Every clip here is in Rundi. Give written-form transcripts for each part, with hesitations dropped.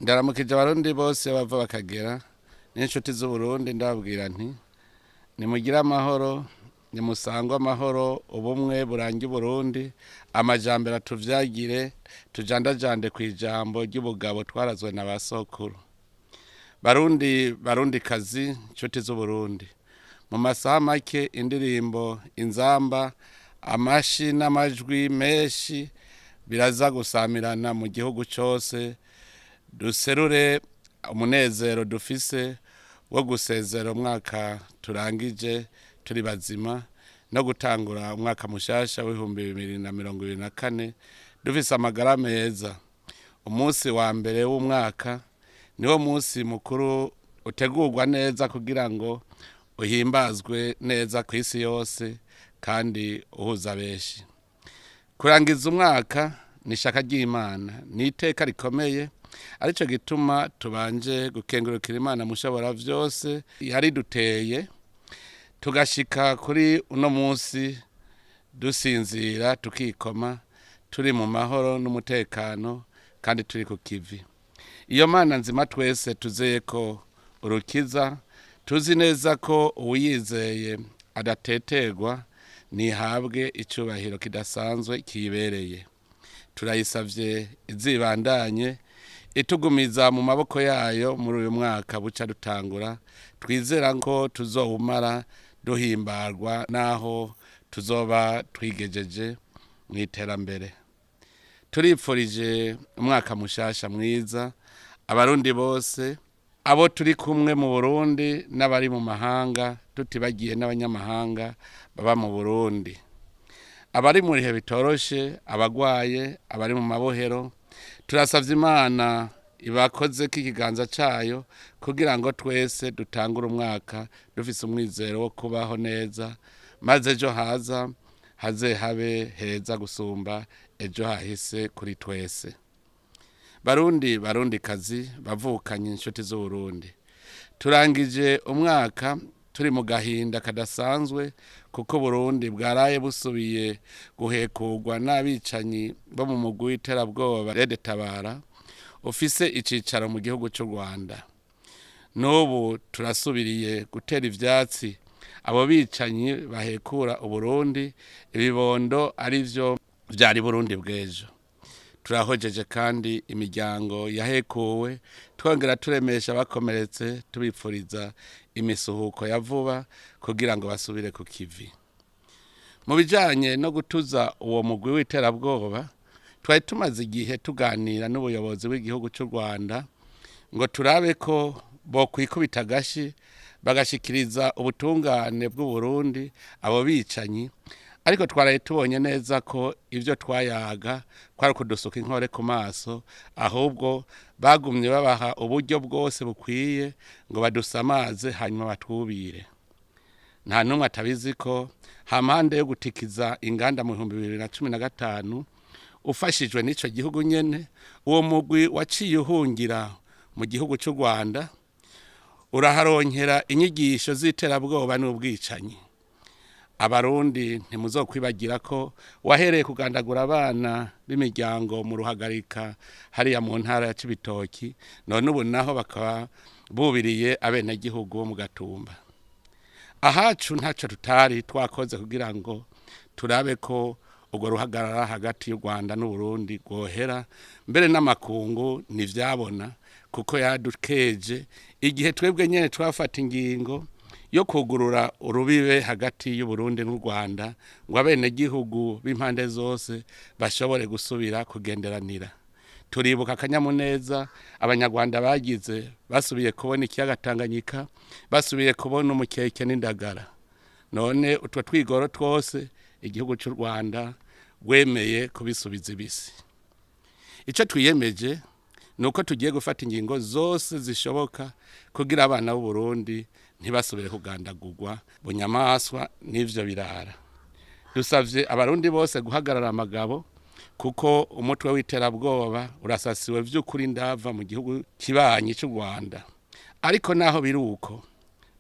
Ndaramukije Abarundi bose bava bakagera n'inshuti z'Uburundi, ndababwira nti nimugire amahoro, nimusangwe amahoro, ubumwe burange Uburundi, amajambere atuvyagire, tujandajande kw'ijambo ry'ubugabo twarazwe na ba sokuru. Barundi, Barundi kazi, nshuti z'Uburundi, mu masaha make indirimbo, inzamba, amashi n'amajwi menshi biraza gusamirana mu gihugu cose, duserure umunezero dufise wo gusezera umwaka turangije turi bazima no gutangura umwaka mushasha w'2024 dufise amagara meza. Umunsi wa mbere w'umwaka niwo munsi mukuru utegurwa neza kugira ngo uhimbazwe neza ku isi yose kandi uhuza benshi. Kurangiza umwaka ni ishaka ry'Imana, ni iteka rikomeye, arico gituma tubanje gukengurukira Imana mushobora vyose yariduteye tugashika kuri uno munsi dusinzira tukikoma, turi mu mahoro n'umutekano kandi turi ku kivi. Iyo Mana nzima twese tuzeye ko urukiza, tuzi neza ko uwuyizeye adateterwa, ntihabwe icubahiro kidasanzwe kiyibereye. Turayisavye izibandanye itugumiza mu maboko yayo muri uyu mwaka buca dutangura, twizera ko tuzowumara duhimbarwa n'aho tuzoba twigejeje mu iterambere. Turipfurije umwaka mushasha mwiza Abarundi bose, abo turi kumwe mu Burundi n'abari mu mahanga, tutibagiye n'abanyamahanga baba mu Burundi, abari mu bihe bitoroshe, abagwaye, abari mu mabohero. Turasavye Imana ibakozeko ikiganza cayo kugira ngo twese dutangure umwaka dufise umwizero wo kubaho neza, maze ejo haza haze habe heza gusumba ejo hahise kuri twese. Barundi, Barundi kazi, bavukanye, inshuti z'Uburundi, turangije umwaka turi mu gahinda kadasanzwe kuko Burundi bwaraye busubiye guhekurwa n'abicanyi bo mu mugwi w'iterabwoba Red Tabara ufise icicaro mu gihugu c'u Rwanda. N'ubu turasubiriye gutera ivyatsi abo bicanyi bahekura Uburundi, ibibondo arivyo vyari Burundi bw'ejo. Turahojeje kandi imiryango yahekuwe, twongera turemesha abakomeretse, tubipfuriza imisuhuko ya vuba kugira ngo basubire ku kivi. Mu bijanye no gutuza uwo mugwi w'iterabwoba, twari tumaze igihe tuganira n'ubuyobozi bw'igihugu c'u Rwanda ngo turabe ko bokwikubita agashi bagashikiriza ubutungane bw'Uburundi abo bicanyi, ariko twaraye tubonye neza ko ivyo twayaga kwari ukudusuka inkore ku maso, ahubwo bagumye babaha uburyo bwose bukwiye ngo badusamaze hanyuma batwubire. Nta n'umwe atabizi ko hampande yo gutikiza inganda mu 2015 ufashijwe n'ico gihugu nyene, uwo mugwi waciye uhungira mu gihugu c'u Rwanda uraharonkera inyigisho z'iterabwoba n'ubwicanyi. Abarundi ntimuzokwibagira ko wahereye kugandagura abana b'imiryango mu Ruhagarika hariya mu ntara ya Cibitoki, none ubu naho bakaba bubiriye abenegihugu bo mu Gatumba. Ahacu ntaco tutari twakoze kugira ngo turabe ko urwo ruhagarara hagati y'u Rwanda n'Uburundi rwohera, mbere n'amakungu ntivyabona kuko yadukeje igihe twebwe nyene twafata ingingo yo kugurura urubibe hagati y'Uburundi n'u Rwanda ngo abenegihugu b'impande zose bashobore gusubira kugenderanira. Turibuka akanyamuneza Abanyarwanda bagize basubiye kubona ikiyaga Tanganyika, basubiye kubona umukeke n'indagara. None utwo twigoro twose igihugu c'u Rwanda rwemeye kubisubiza ibisi. Ico twiyemeje ni uko tugiye gufata ingingo zose zishoboka kugira abana b'Uburundi ntibasubire kugandagurwa bunyamaswa n'ivyo birara. Dusavye Abarundi bose guhagarara amagabo kuko umutwe w'iterabwoba urasasiwe vy'ukuri ndava mu gihugu kibanyi c'u Rwanda. Ariko naho biri uko,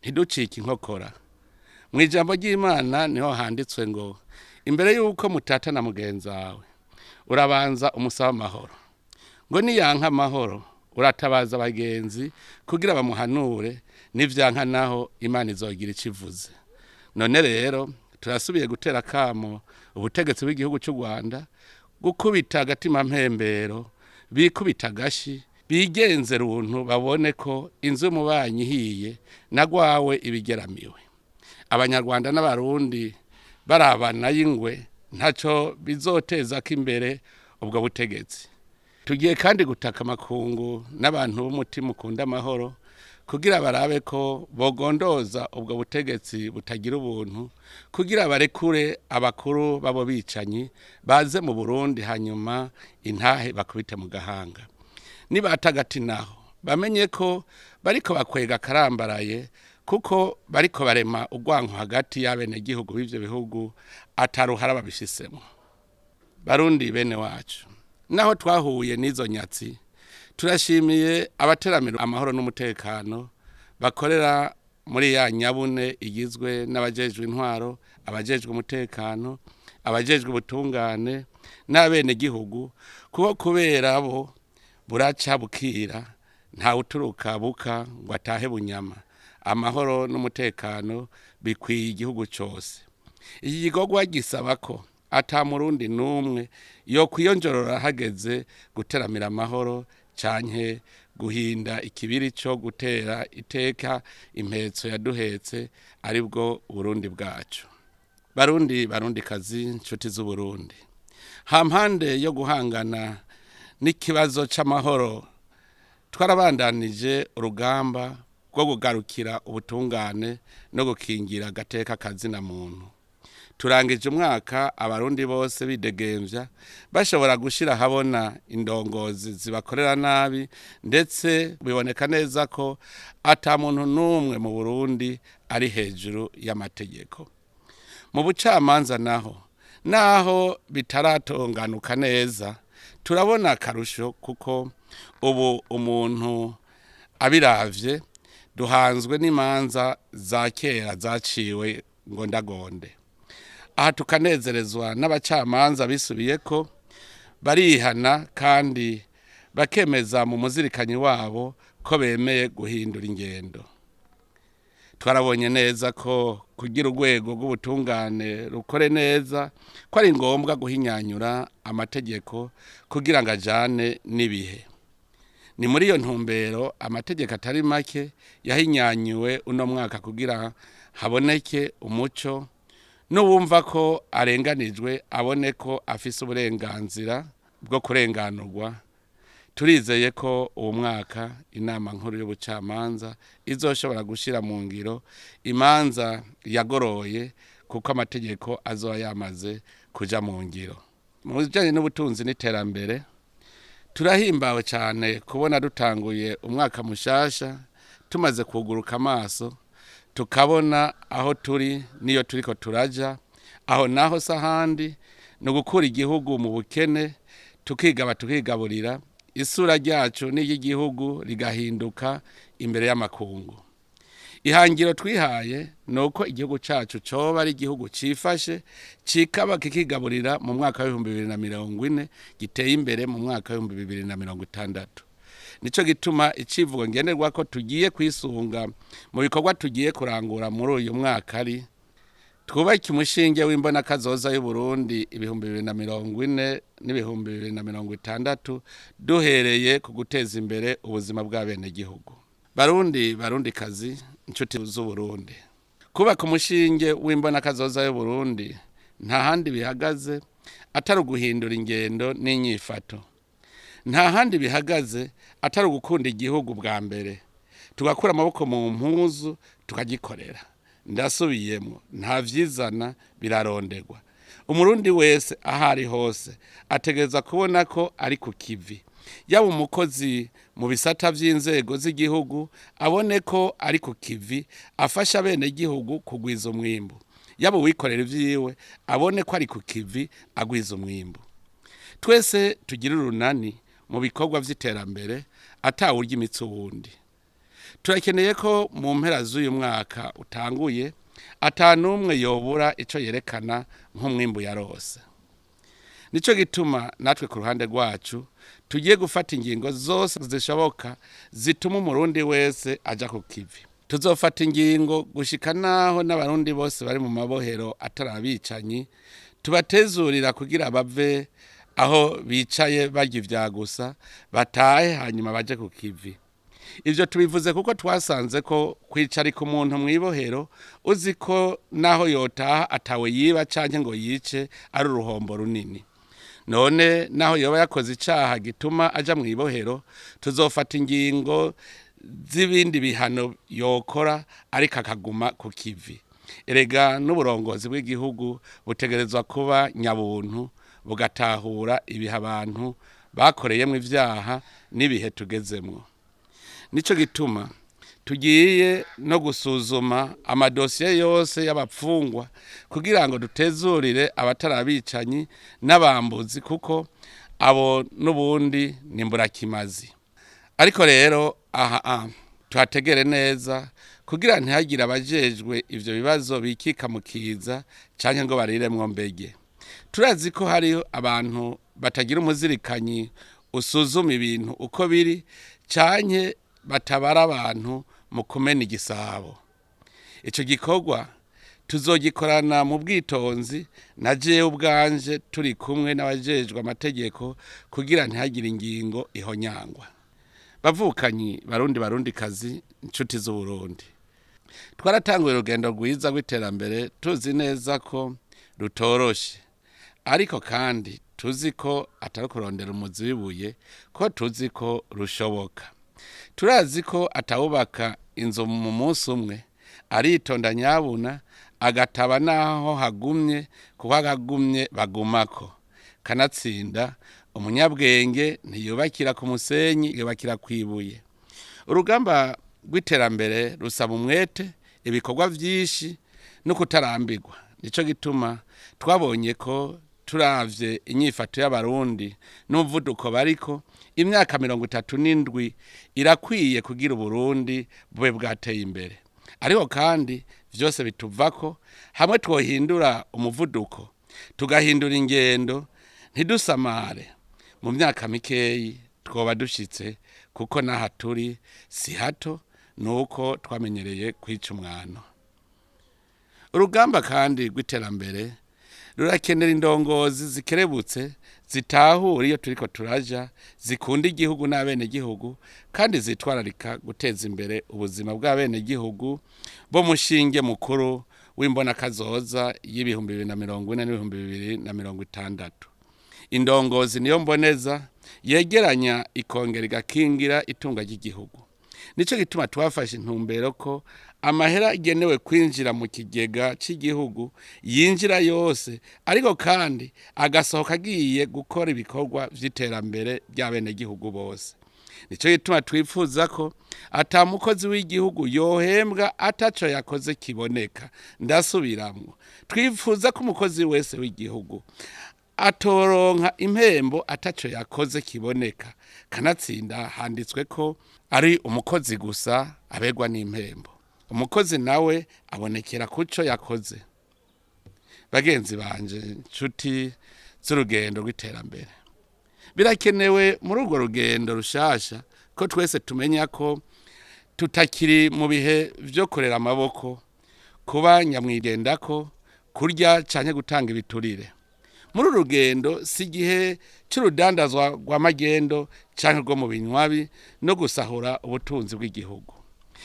ntiducike inkokora. Mu ijambo ry'Imana niho handitswe ngo imbere y'uko mutatana mugenzi wawe urabanza umusaba amahoro, ngo niyanka amahoro Uratabaza abagenzi kugira bamuhanure, n'ivyanka naho Imana izogira ico ivuze. None rero turasubiye gutera akamo ubutegetsi bw'igihugu cy'u Rwanda gukubita agatima mpembero, bikubita agashi, bigenze runtu, babone ko inzu y'umubanyi ihiye nagwawe ibigeramiwe. Abanyarwanda n'Abarundi barabana y'ingwe, ntaco bizoteza ko imbere ubwo butegetsi. Tugiye kandi gutaka amakungu n'abantu b'umutima ukunda amahoro kugira barabe ko bogondoza ubwo butegetsi butagira ubuntu kugira barekure abakuru babo bicanyi baze mu Burundi, hanyuma intahe bakubite mu gahanga. Nibatagati naho bamenye ko bariko bakwega akarambaraye, kuko bariko barema urwanko hagati y'abenegihugu b'ivyo bihugu ataruhara babishisemo. Barundi bene wacu, naho twahuye n'izo nyatsi, turashimiye abateramira amahoro n'umutekano bakorera muri ya nyabune igizwe n'abajejwe intwaro, abajejwe umutekano, abajejwe ubutungane n'abenegihugu, kuko kubera bo buraca bukira, ntawe uturuka buka ngo atahe bunyama. Amahoro n'umutekano bikwiye igihugu cyose. Iki gikorwa gisaba ko ata Murundi n'umwe yo kwiyonjorora hageze guteramira amahoro canke guhinda ikibiri cyo gutera iteka impetso yaduhetse, aribwo Burundi bwacu. Barundi, Barundi kazi, nshuti z'Uburundi, hampande yo guhangana n'ikibazo c'amahoro, twarabandanije urugamba rwo kugarukira ubutungane no gukingira agateka kazina muntu. Turangije umwaka Abarundi bose bidegemvya, bashobora gushira habona indongozi zibakorera nabi, ndetse biboneka neza ko ata muntu n'umwe mu Burundi ari hejuru y'amategeko. Mu bucamanza naho, naho bitaratonganuka neza, turabona akarusho, kuko ubu umuntu abiravye duhanzwe n'imanza za kera zaciwe ngo ndagonde. Aha tukanezerezwa n'abacamanza bisubiye ko barihana kandi bakemeza mu muzirikanyi wabo ko bemeye guhindura ingendo. Twarabonye neza ko kugira urwego rw'ubutungane rukore neza ko ari ngombwa guhinyanyura amategeko kugira ngo ajane n'ibihe. Ni muri iyo ntumbero amategeko atari make yahinyanyuwe uno mwaka kugira haboneke umuco, n'uwumva ko arenganijwe abone ko afise uburenganzira bwo kurenganurwa. Turizeye ko uwo mwaka Inama Nkuru y'Ubucamanza izoshobora gushyira mu ngiro imanza yagoroye, kuko amategeko azoba yamaze kuja mu ngiro. Mu bijanye n'ubutunzi n'iterambere, turahimbawe cyane kubona dutanguye umwaka mushasha tumaze kuguruka amaso, tukabona aho turi n'iyo turiko turaja. Aho naho sahandi ni ugukura igihugu mu bukene, tukigaba, tukigaburira, isura ryacu n'iry'igihugu rigahinduka imbere y'amakungu. Ihangiro twihaye ni uko igihugu cyacu coba ari igihugu cifashe, cikaba kikigaburira mu mwaka w'2040, giteye imbere mu mwaka w'2060. Nico gituma icivugo ngenderwa ko tugiye kwisunga mu bikorwa tugiye kurangura muri uyu mwaka ari: "Twubake umushinge w'imbonakazoza y'Uburundi 2040 n'2060, duhereye ku guteza imbere ubuzima bw'abenegihugu." Barundi, Barundi kazi, inshuti z'Uburundi, kubaka umushinge w'imbonakazoza y'Uburundi nta handi bihagaze atari uguhindura ingendo n'inyifato. Nta handi bihagaze atari ugukunda igihugu bwa mbere, tugakura amaboko mu mpuzu tukagikorera. Ndasubiyemo, nta vyizana, birarondegwa. Umurundi wese aho ari hose ategereza kubona ko ari ku kivi. Yaba umukozi mu bisata vy'inzego z'igihugu, abone ko ari ku kivi, afasha abenegihugu kugwiza umwimbu. Yaba uwikorera ivyiwe, abone ko ari ku kivi, agwiza umwimbu. Twese tugire urunani mu bikorwa vy'iterambere, atawurya imitsi uwundi. Turakeneye ko mu mpera z'uyu mwaka utanguye ata n'umwe yobura ico yerekana nk'umwimbu yarose. Nico gituma natwe ku ruhande rwacu tugiye gufata ingingo zose zishoboka zituma Umurundi wese aja ku kivi. Tuzofata ingingo gushika naho n'Abarundi bose bari mu mabohero atari abicanyi tubatezurira kugira bave aho bicaye barya ivya gusa, batahe hanyuma baje ku kivi. Ivyo tubivuze kuko twasanze ko kwicarika umuntu mw'ibohero uzi ko naho yotaha atawe yiba canke ngo yice ari uruhombo runini. None naho yoba yakoze icaha gituma aja mw'ibohero, tuzofata ingingo z'ibindi bihano yokora ariko akaguma ku kivi. Erega n'uburongozi bw'igihugu butegerezwa kuba nyabuntu, bugatahura ibihe abantu bakoreyemwo ivyaha n'ibihe tugezemwo. Nico gituma tugiye no gusuzuma amadosiye yose y'abapfungwa kugira ngo dutezurire abatari abicanyi n'abambuzi, kuko abo n'ubundi ni mburakimazi. Ariko rero aha tuhategere neza kugira ntihagire abajejwe ivyo bibazo bikika mu kiza canke ngo bariremwo mbege. Turazi ko hariho abantu batagira umuzirikanyi usuzuma ibintu uko biri canke batabara abantu mu kumena igisabo. Ico gikorwa tuzogikorana mu bwitonzi na jewe ubwanje turi kumwe n'abajejwe amategeko kugira ntihagire ingingo ihonyangwa. Bavukanyi Barundi, Barundikazi, nshuti z'Uburundi, twaratanguye urugendo rwiza rw'iterambere tuzi neza ko rutoroshe, ariko kandi tuzi ko atari kurondera umuzi w'ibuye, ko tuzi ko rushoboka. Turazi ko atawubaka inzu mu munsi umwe, aritonda nyabuna agataba naho hagumye, kuko agagumye bagumako. Kanatsinda umunyabwenge ntiyubakira ku musenyi, yubakira kw'ibuye. Urugamba rw'iterambere rusaba umwete, ibikorwa vyinshi no kutarambirwa. Nico gituma twabonye ko turavye inyifato y'Abarundi n'umuvuduko bariko, imyaka 37 irakwiye kugira Uburundi bube bwateye imbere. Ariko kandi vyose bituvako hamwe twohindura umuvuduko, tugahindura ingendo, ntidusamare, mu myaka mikeyi twoba dushitse, kuko n'aha turi si hato, nuko twamenyereye kwica umwano. Urugamba kandi rw'iterambere rurakenera indongozi zikerebutse, zitahura iyo turiko turaja, zikunda igihugu n'abenegihugu, kandi zitwararika guteza imbere ubuzima bw'abenegihugu bo mushinge mukuru w'imbonakazoza y'2040 n'2060. Indongozi niyo mboneza yegeranya ikongera igakingira itunga ry'igihugu. Nico gituma twafashe intumbero ko amahera agenewe kwinjira mu kigega c'igihugu yinjira yose, ariko kandi agasohoka agiye gukora ibikorwa vy'iterambere ry'abenegihugu bose. Nico gituma twifuza ko ata mukozi w'igihugu yohembwa ataco yakoze kiboneka. Ndasubiramwo, twifuza ko umukozi wese w'igihugu atoronka impembo ataco yakoze kiboneka. Kanatsinda handitswe ko ari umukozi gusa aberwa n'impembo. Umukozi nawe abonekera kuco yakoze. Bagenzi banje, nshuti z'urugendo rw'iterambere, birakenewe muri urwo rugendo rushasha ko twese tumenya ko tutakiri mu bihe vyo kurera amaboko, kuba nyamwigendako, kurya canke gutanga ibiturire. Muri uru rugendo si igihe c'urudandazwa rwa magendo canke rwo mu binywabi no gusahura ubutunzi bw'igihugu.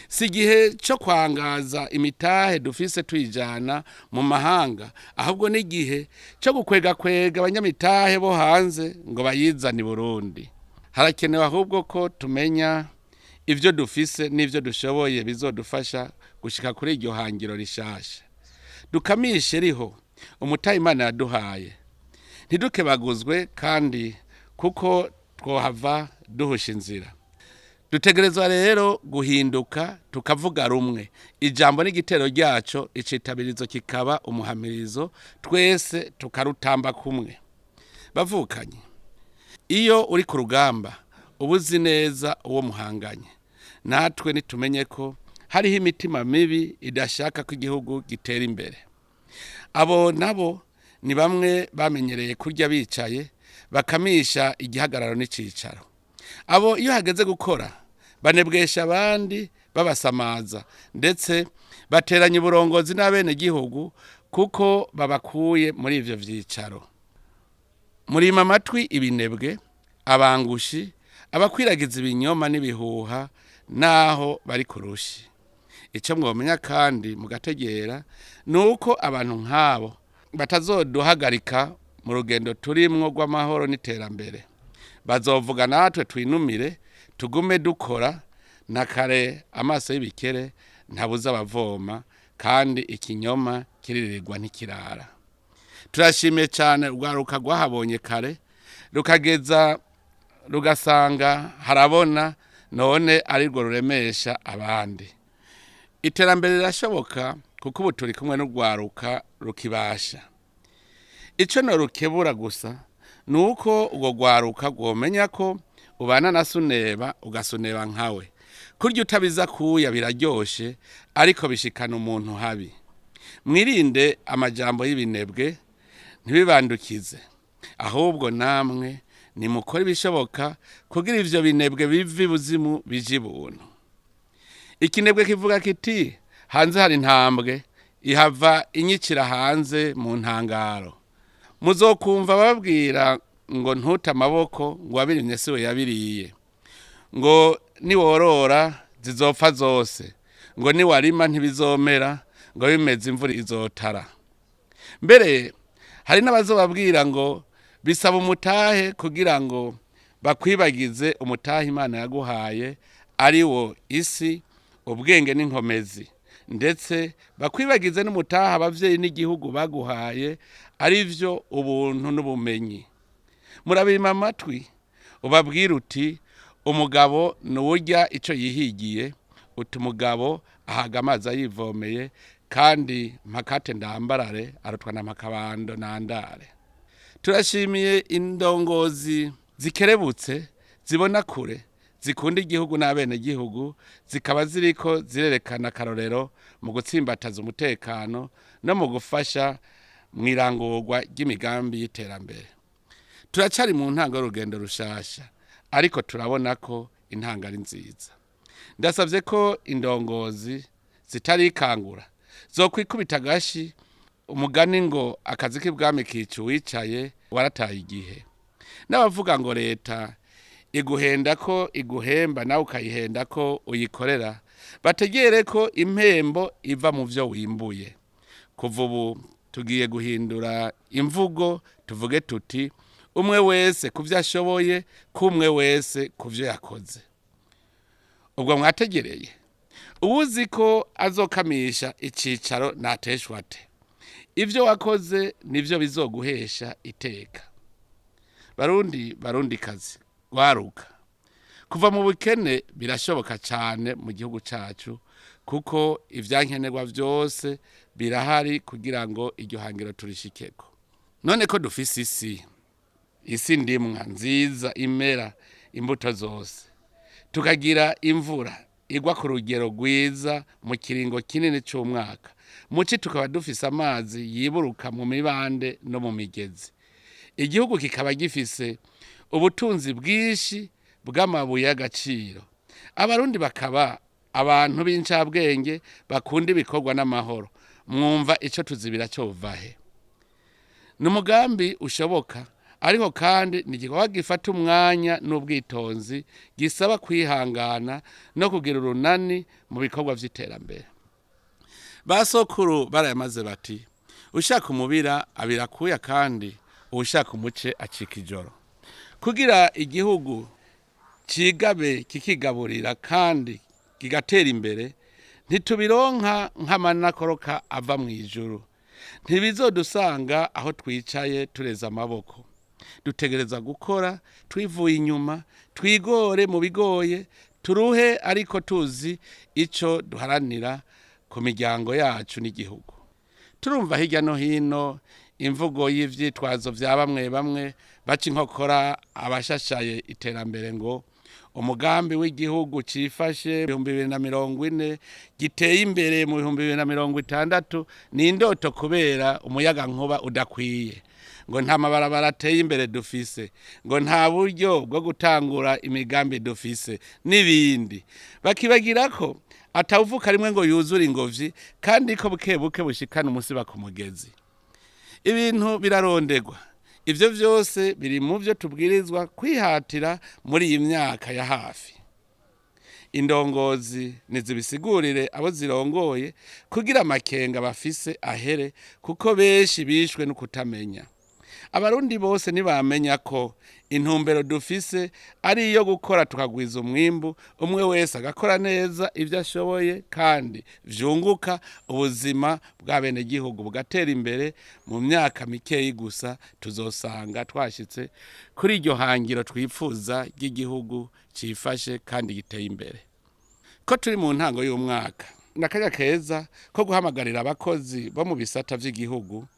Si igihe co kwangaza imitahe dufise tuyijana mu mahanga, ahubwo ni igihe co gukwegakwega abanyamitahe bo hanze ngo bayizane i Burundi. Harakenewe ahubwo ko tumenya ivyo dufise n'ivyo dushoboye bizodufasha gushika kuri iryo hangiro rishasha. Dukamishe riho umutahe Imana yaduhaye, ntidukebaguzwe kandi kuko twohava duhusha inzira. Dutegerezwa rero guhinduka tukavuga rumwe, ijambo n'igitero ryaco, icitabirizo kikaba umuhamirizo, twese tukarutamba kumwe. Bavukanye, iyo uri ku rugamba uba uzi neza uwo muhanganye. Natwe nitumenye ko hariho imitima mibi idashaka ko igihugu gitera imbere. Abo nabo Ni bamwe bamenyereye kurya bicaye, bakamisha igihagararo n'icicaro. Abo iyo hageze gukora banebwesha abandi, babasamaza, ndetse bateranya uburongozi n'abenegihugu kuko babakuye muri ivyo vyicaro. Murima amatwi ibinebwe, abangushi, abakwiragiza ibinyoma n'ibihuha naho bari ku rushi. Icyo mwomenya kandi mugategera ni uko abantu nk'abo batazoduhagarika mu rugendo turimwo rw'amahoro n'iterambere. Bazovuga natwe twinumire, tugume dukora. Na kare amaso y'ibikere ntabuza abavoma, kandi ikinyoma kiririrwa ntikirara. Turashimiye cyane urwaruka rwahabonye kare, rukageza rugasanga harabona, none arirwo ruremesha abandi. Iterambere rirashoboka kuko ubu turi kumwe n'urwaruka rukibasha. Icyo norukebura gusa ni uko urwo rwaruka rwomenya ko ubana na suneba ugasuneba nkawe. Kurya utabiza kuya biraryoshe, ariko bishikana umuntu habi. Mwirinde amajambo y'ibinebwe, ntibibandukize. Ahubwo namwe nimukore ibishoboka kugira ivyo binebwe bive ibuzimu bije ibuntu. Ikinebwe kivuga kiti: "Hanze hari intambwe ihava inyicira hanze mu ntangaro." Muzokumva babwira ngo ntute amaboko, ngo wabirimye siwe yabiriye, ngo niworora zizopfa zose, ngo niwarima ntibizomera, ngo bimeze imvura izotara. Mbere hari n'abazobabwira ngo bisaba umutahe kugira ngo bakwibagize umutahe Imana yaguhaye, ari wo isi, ubwenge n'inkomezi, ndetse bakwibagize n'umutahe abavyeyi n'igihugu baguhaye, ari vyo ubuntu n'ubumenyi. Murabima amatwi, ubabwira uti: "Umugabo ni uwurya icyo yihigiye." Uti: "Umugabo ahaga amazi ayivomeye." Kandi mpakate ndambarare arutwa na mpakabando nandare. Turashimiye indongozi zikerebutse, zibona kure, zikunda igihugu n'abenegihugu, zikaba ziriko zirerekana akarorero mu gutsimbataza umutekano no mu gufasha mu irangurwa ry'imigambi y'iterambere. Turacari mu ntango y'urugendo rushasha, ariko turabona ko intango ari nziza. Ndasabye ko indongozi zitarikangura zokwikubita agashi. Umugani ngo akazi k'ibwami kica uwicaye warataye igihe. N'abavuga ngo leta iguhenda ko iguhemba, nawe ukayihenda ko uyikorera, bategere ko impembo iva mu byo wimbuye. Kuva ubu tugiye guhindura imvugo, tuvuge tuti: "Umwe wese ku byo ashoboye, k'umwe wese ku byo yakoze." Ubwo mwategereye, uwuzi ko azokamisha icicaro nateshwa ate? Ibyo wakoze nibyo bizoguhesha iteka. Barundi, barundi kazi, rwaruka, kuva mu bukene birashoboka cyane mu gihugu cyacu, kuko ibyankenerwa byose birahari kugira ngo iryo hangiro turishikeko. None ko dufise isi ndimwa nziza imera imbuto zose, tukagira imvura igwa ku rugero rwiza mu kiringo kinini c'umwaka, muci tukaba dufise amazi yiburuka mu mibande no mu migezi, igihugu kikaba gifise ubutunzi bwinshi bw'amabuye y'agaciro, abarundi bakaba abantu b'incabwenge bakunda ibikorwa n'amahoro, mwumva ico tuzibira covahe? Ni umugambi ushoboka, ariko kandi ni igikorwa gifata umwanya n'ubwitonzi, gisaba kwihangana no kugira urunani mu bikorwa vy'iterambere. Ba sokuru barayamaze bati: "Ushaka umubira abira akuya, kandi uwushaka umuce acika ijoro." Kugira igihugu cigabe, kikigaburira kandi kigatera imbere, ntitubironka nk'amanakoroka ava mu ijuru. Ntibizodusanga aho twicaye tureze amaboko. Dutegereza gukora twivuye inyuma, twigore mu bigoye, turuhe, ariko tuzi ico duharanira ku miryango yacu n'igihugu. Turumva hirya no hino imvugo y'ivyitwazo vya bamwe bamwe baca inkokora abashashaye iterambere ngo Umugambi w'igihugu cifashe 2040, giteye imbere mu 2060, ni indoto kubera umuyaga nkuba udakwiye, ngo nta mabarabara ateye imbere dufise, ngo nta buryo bwo gutangura imigambi dufise n'ibindi. Bakibagira ko atawuvuka rimwe ngo yuzure ingobyi, kandi ko buke buke bushikana umusiba ku mugezi. Ibintu birarondegwa. Ivyo vyose biri mu byo tubwirizwa kwihatira muri iyi myaka ya hafi. Indongozi nizibisigurire abo zirongoye kugira amakenga bafise ahere, kuko benshi bishwe no kutamenya. Abarundi bose ntibamenya ko intumbero dufise ari iyo gukora tukagwiza umwimbu, umwe wese agakora neza ibyo ashoboye kandi vyunguka, ubuzima bw'abenegihugu bugatera imbere. Mu myaka mikeyi gusa tuzosanga twashitse kuri iryo hangiro twifuza ry'igihugu cifashe kandi giteye imbere. Ko turi mu ntango y'umwaka, n'akanya keza ko guhamagarira abakozi bo mu bisata vy'igihugu,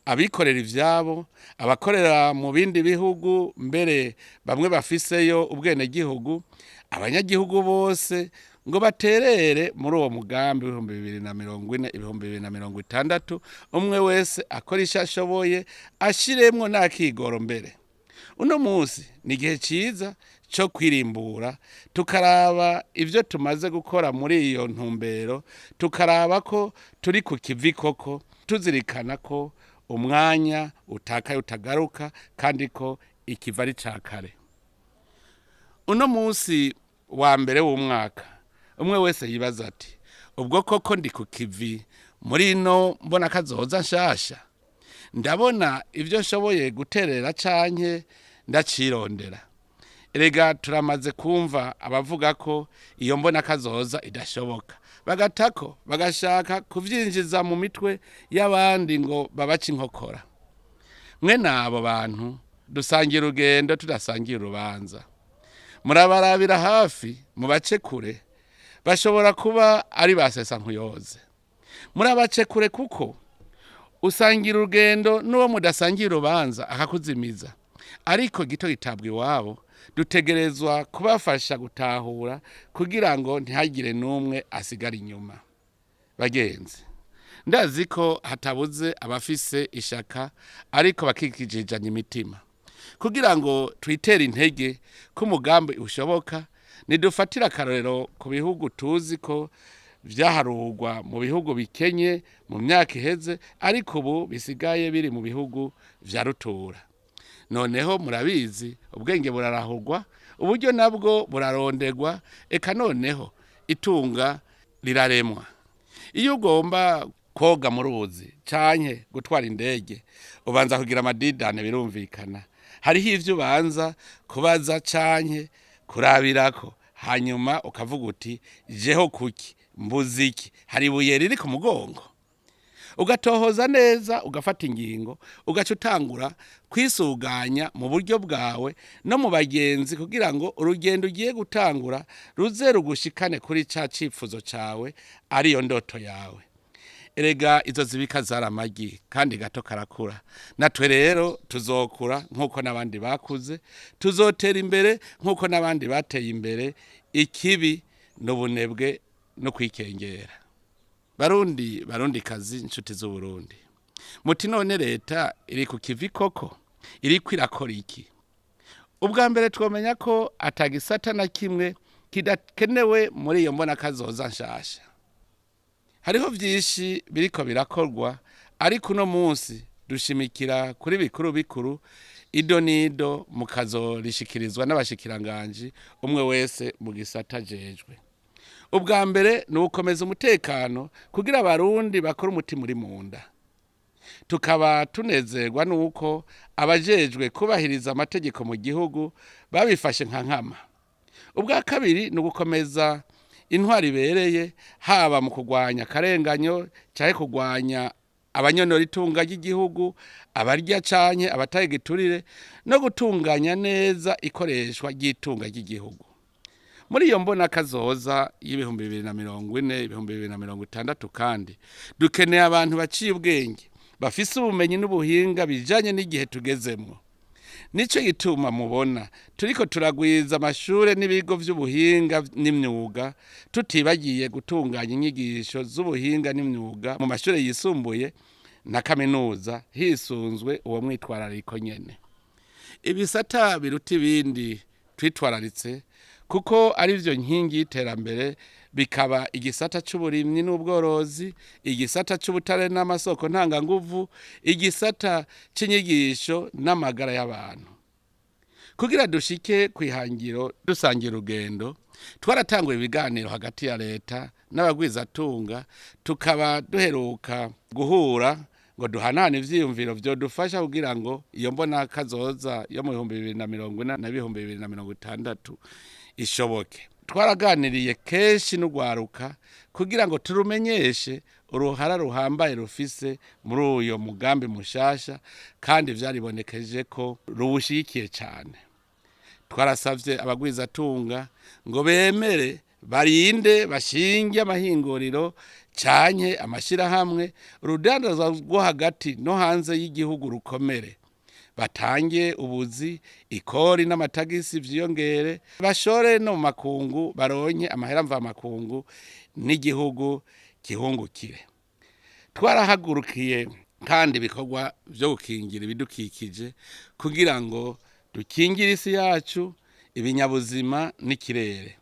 abikorera ivyabo, abakorera mu bindi bihugu, mbere bamwe bafiseyo ubwenegihugu, abanyagihugu bose ngo baterere muri uwo mugambi 2040, 2060. Umwe wese akora ico ashoboye, ashiremwo n'akigoro. Mbere uno munsi ni igihe ciza co kwirimbura, tukaraba ivyo tumaze gukora muri iyo ntumbero, tukaraba ko turi ku kivi koko, tuzirikana ko umwanya utakaye utagaruka, kandi ko ikiva ari ca kare. Uno munsi wa mbere w'umwaka, umwe wese yibaza ati: "Ubwo koko ndi ku kivi muri ino mbona kazoza nshasha? Ndabona ibyo nshoboye guterera canke ndacirondera?" Erega turamaze kumva abavuga ko iyo mbona kazoza idashoboka, bagatako bagashaka kuvyinjiza mu mitwe y'abandi ngo babace inkokora. Mwe abo bantu dusangira urugendo tudasangira urubanza. Murabarabira hafi, mubace kure, bashobora kuba ari ba nkuyoze. Murabace kure, kuko usangira urugendo n'uwo mudasangira urubanza akakuzimiza. Ariko gito gitabwa iwabo, dutegerezwa kubafasha gutahura kugira ngo ntihagire n'umwe asigara inyuma. Bagenzi, ndazi ko hatabuze abafise ishaka ariko bakikijijanya imitima. Kugira ngo twitere intege ko umugambi ushoboka, nidufatire akarorero ku bihugu tuzi ko vyaharurwa mu bihugu bikenye mu myaka iheze, ariko ubu bisigaye biri mu bihugu vya rutura. Noneho murabizi, ubwenge burarahurwa, uburyo nabwo burarondegwa, eka noneho itunga riraremwa. Iyo ugomba koga mu ruzi canke gutwara indege, ubanza kugira amadidane. Birumvikana, hariho ivyo ubanza kubaza canke kurabirako, hanyuma ukavuga uti: "Jeho kuki mbuze iki? Hari ibuye riri ku mugongo?" Ugatohoza neza, ugafata ingingo, ugaca utangura kwisuganya mu buryo bwawe no mu bagenzi kugira ngo urugendo ugiye gutangura ruze rugushikane kuri ca cifuzo cawe, ariyo ndoto yawe. Erega izo zibika zari amagi, kandi gato karakura. Natwe rero tuzokura nk'uko n'abandi bakuze, tuzotera imbere nk'uko n'abandi bateye imbere. Ikibi n'ubunebwe no kwikengera. Barundi, barundi kazi, inshuti z'Uburundi, muti: "None leta iri ku kivi koko? Iriko irakora iki?" Ubwa mbere twomenya ko atagisata na kimwe kidakenewe muri iyo mbona kazoza nshasha. Hariho vyinshi biriko birakorwa, ariko uno munsi dushimikira kuri bikuru bikuru. Ido nido mukazorishikirizwa n'abashikiranganji, umwe wese mu gisata ajejwe. Ubwa mbere ni ugukomeza umutekano kugira Abarundi bakore umutima uri mu nda. Tukaba tunezerwa nuko abajejwe kubahiriza amategeko mu gihugu babifashe nka nkama. Ubwa kabiri ni ugukomeza intwari ibereye, haba mu kurwanya akarenganyo canke kurwanya abanyonora itunga ry'igihugu, abarya canke abataye igiturire, no gutunganya neza ikoreshwa ry'itunga ry'igihugu. Muri iyo mbona kazoza y'2040, 2060 kandi dukeneye abantu baciye ubwenge, bafise ubumenyi n'ubuhinga bijanye n'igihe tugezemwo. Nico gituma mubona turiko turagwiza amashure n'ibigo vy'ubuhinga n'imyuga, tutibagiye gutunganya inyigisho z'ubuhinga n'imyuga mu mashure yisumbuye na kaminuza hisunzwe uwo mwitwarariko nyene. Ibisata biruta ibindi twitwararitse kuko arivyo nkingi y'iterambere bikaba igisata c'uburimyi n'ubworozi, igisata c'ubutare n'amasoko ntanganguvu, igisata c'inyigisho n'amagara y'abantu. Kugira dushike kw'ihangiro dusangira urugendo, twaratanguye ibiganiro hagati ya leta n'abagwizatunga, tukaba duheruka guhura ngo duhanahane ivyiyumviro vyodufasha kugira ngo iyo mbona kazoza yo mu 2040 na 2060 ishoboke. Twaraganiriye kenshi n'urwaruka kugira ngo turumenyeshe uruhara ruhambaye rufise muri uyo mugambi mushasha, kandi vyaribonekeje ko ruwushigikiye cane. Twarasavye abagwizatunga ngo bemere barinde bashinge amahinguriro canke amashirahamwe, urudandazwa rwo hagati no hanze y'igihugu rukomere, batange ubuzi, ikori n'amatagisi vyiyongere, bashore no mu makungu baronke amahera mvamakungu n'igihugu gihungukire. Twarahagurukiye kandi ibikorwa vyo gukingira ibidukikije kugira ngo dukingire isi yacu, ibinyabuzima n'ikirere.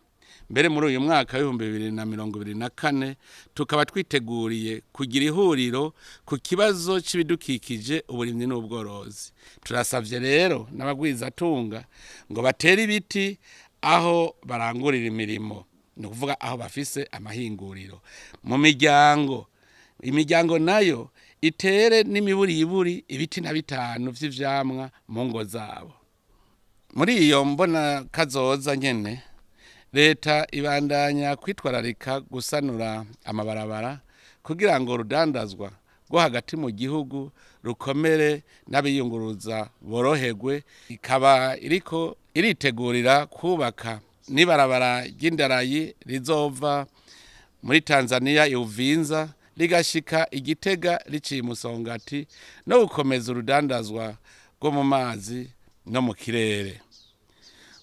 Mbere muri uyu mwaka w'2024 tukaba twiteguriye kugira ihuriro ku kibazo c'ibidukikije, uburimyi n'ubworozi. Turasavye rero n'abagwizatunga ngo batere ibiti aho barangurira imirimo, ni ukuvuga aho bafise amahinguriro. Mu miryango, imiryango nayo itere n'imiburiburi ibiti na bitanu vy'ivyamwa mu ngo zabo. Muri iyo mbona kazoza nyene, leta ibandanya kwitwararika gusanura amabarabara kugira ngo urudandazwa rwo hagati mu gihugu rukomere n'abiyunguruza boroherwe, ikaba iriko iritegurira kubaka n'ibarabara ry'indarayi rizova muri Tanzania Uvinza rigashika Igitega riciye Musongati, no gukomeza urudandazwa rwo mu mazi no mu kirere.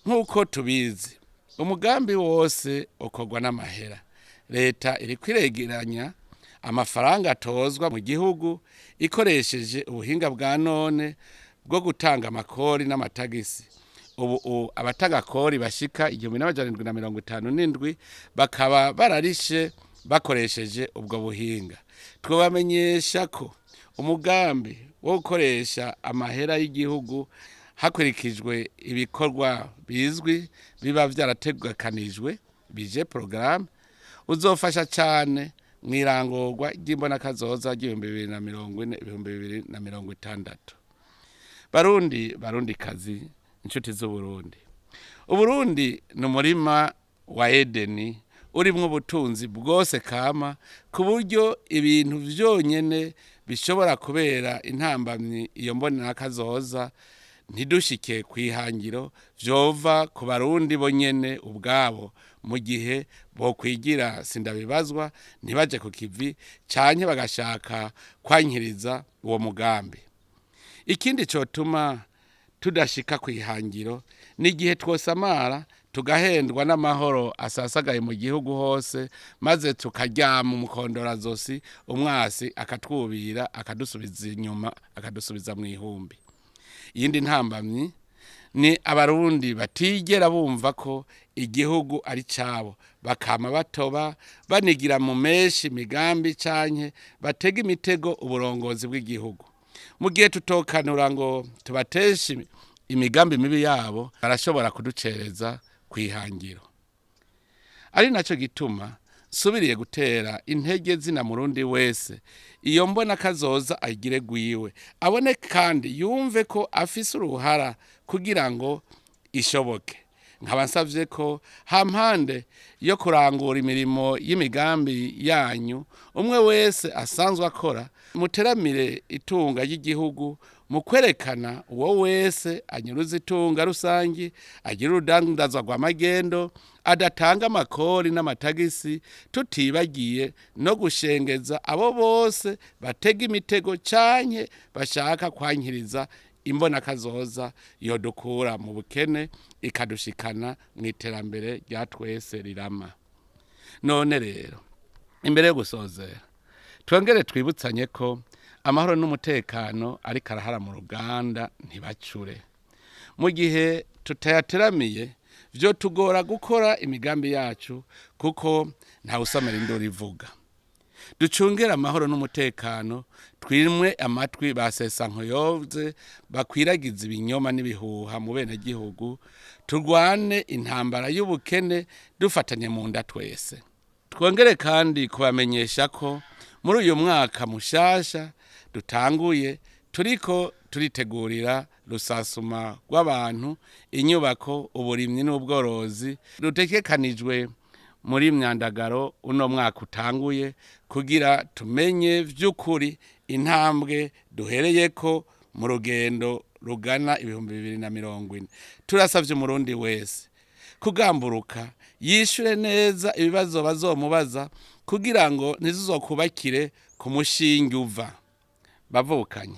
Nk'uko tubizi, umugambi wose ukorwa n'amahera. Leta iriko iregeranya amafaranga atozwa mu gihugu ikoresheje ubuhinga bwa none bwo gutanga amakori n'amatagisi. Ubu abatanga kori bashika 1757 bakaba bararishe bakoresheje ubwo buhinga. Twobamenyesha ko umugambi wo gukoresha amahera y'igihugu hakurikijwe ibikorwa bizwi biba vyarategekanijwe bije porogaramu uzofasha cane mw'irangurwa ry'imbonakazoza ry'ibihumbi 2040 2060. Barundi, barundikazi, inshuti z'Uburundi, Uburundi ni umurima wa Edeni urimwo ubutunzi bwose kama, ku buryo ibintu vyonyene bishobora kubera intambamyi iyo mbonakazoza ntidushike kw'ihangiro vyova ku Barundi bonyene ubwabo, mu gihe bokwigira sindabibazwa ntibaje ku kivi canke bagashaka kwankiriza uwo mugambi. Ikindi cotuma tudashika kw'ihangiro ni igihe twosamara tugahendwa n'amahoro asasagaye mu gihugu hose, maze tukaryama umukondorazosi, umwasi akatwubira akadusubiza inyuma, akadusubiza mw'ihumbi. Iyindi ntambamyi ni Abarundi batigera bumva ko igihugu ari cabo, bakama batoba banigira mu menshi migambi canke batega imitego uburongozi bw'igihugu. Mu gihe tutokanura ngo tubateshe imigambi mibi yabo, barashobora kuducereza kw'ihangiro. Ari naco gituma nsubiriye gutera intege zina murundi wese iyo mbona kazoza ayigire gwiwe, abone kandi yumve ko afise uruhara kugira ngo ishoboke. Nkaba nsavye ko hampande yo kurangura imirimo y'imigambi yanyu umwe wese asanzwe akora, muteramire itunga ry'igihugu mu kwerekana uwo wese anyuruza itunga rusangi, agira urudandazwa rw'amagendo, adatanga amakori n'amatagisi, tutibagiye no gushengeza abo bose batega imitego canke bashaka kwankiriza Imbonakazoza yodukura mu bukene ikadushikana mu iterambere rya twese rirama. None rero, imbere yo gusozera, twongere twibutsanye ko amahoro n'umutekano ariko arahara mu ruganda ntibacure. Mu gihe tutayateramiye, vyo tugora gukora imigambi yacu, kuko ntawusamara induru ivuga. Ducungere amahoro n'umutekano, twimwe amatwi ba sesankoyoze bakwiragiza ibinyoma n'ibihuha mu benegihugu. Turwane intambara y'ubukene dufatanye mu nda twese. Twongere kandi kubamenyesha ko muri uyu mwaka mushasha dutanguye turiko turitegurira rusasuma rw'abantu, inyubako, uburimyi n'ubworozi rutegekanijwe muri myandagaro uno mwaka utanguye, kugira tumenye vy'ukuri intambwe duhereyeko mu rugendo rugana 2040. Turasavye Umurundi wese kugamburuka, yishure neza ibibazo bazomubaza, kugira ngo ntizizokubakire ku mushinge uva. Bavukanye,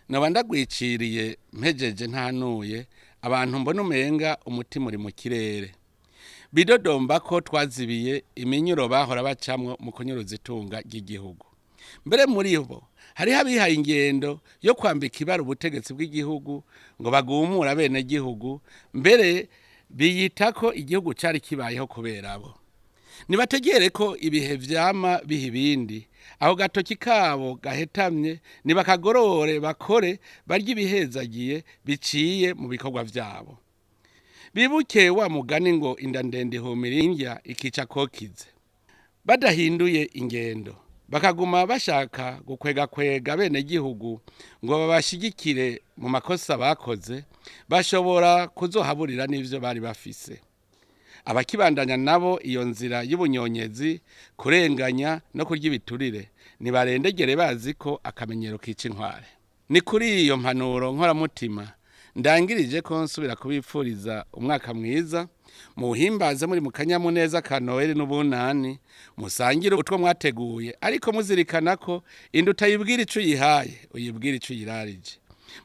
noba ndagwiciriye mpejeje ntanuye abantu mbona umenga umutima uri mu kirere, bidodomba ko twazibiye iminyuro bahora bacamwo mu kunyuruza itunga ry'igihugu. Mbere muri bo hariho abihaye ingendo yo kwambika ibara ubutegetsi bw'igihugu ngo bagumure abenegihugu, mbere biyita ko igihugu cari kibayeho kubera bo. Nibategere ko ibihe vyama biha ibindi. Aho gatoki kabo gahetamye nibakagorore, bakore, barye ibihezagiye biciye mu bikorwa vyabo. Bibuke wa mugani ngo inda ndende ihumira indya ikica kokize. Badahinduye ingendo, bakaguma bashaka gukwegakwega benegihugu ngo babashigikire mu makosa bakoze, bashobora kuzohaburira n'ivyo bari bafise. Abakibandanya nabo iyo nzira y'ubunyonyezi, kurenganya no kurya ibiturire, nibarendegere bazi ko akamenyero kica inkware. Ni kuri iyo mpanuro nkoramutima ndangirije ko nsubira kubipfuriza umwaka mwiza. Muwuhimbaze muri mu kanyamuneza ka Noheli n'ubunani, musangire utwo mwateguye, ariko muzirikana ko inda utayibwira ico uyihaye, uyibwira ico uyirarije.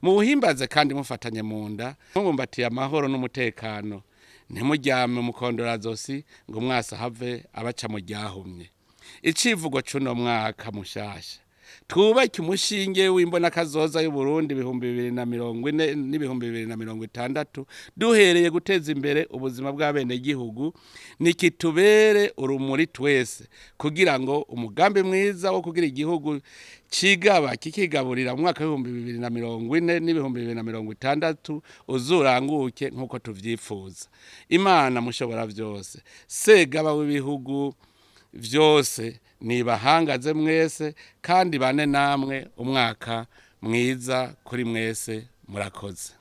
Muwuhimbaze kandi mufatanye mu nda, mubumbatiye amahoro n'umutekano. Ntimuryame umukondorazosi ngo umwasi ahave abaca mu ryahumye. Icivugo c'uno mwaka mushasha: twubake umushinge w'imbonakazoza y'Uburundi 2040 n'2060, duhereye guteza imbere ubuzima bw'abenegihugu. Nikitubere urumuri twese, kugira ngo umugambi mwiza wo kugira igihugu cigaba kikigaburira mu mwaka w'2040 n'2060 uzuranguke nk'uko tuvyifuza. Imana mushobora vyose, Segaba w'ibihugu vyose, nibahangaze mwese kandi bane namwe. Umwaka mwiza kuri mwese, murakoze.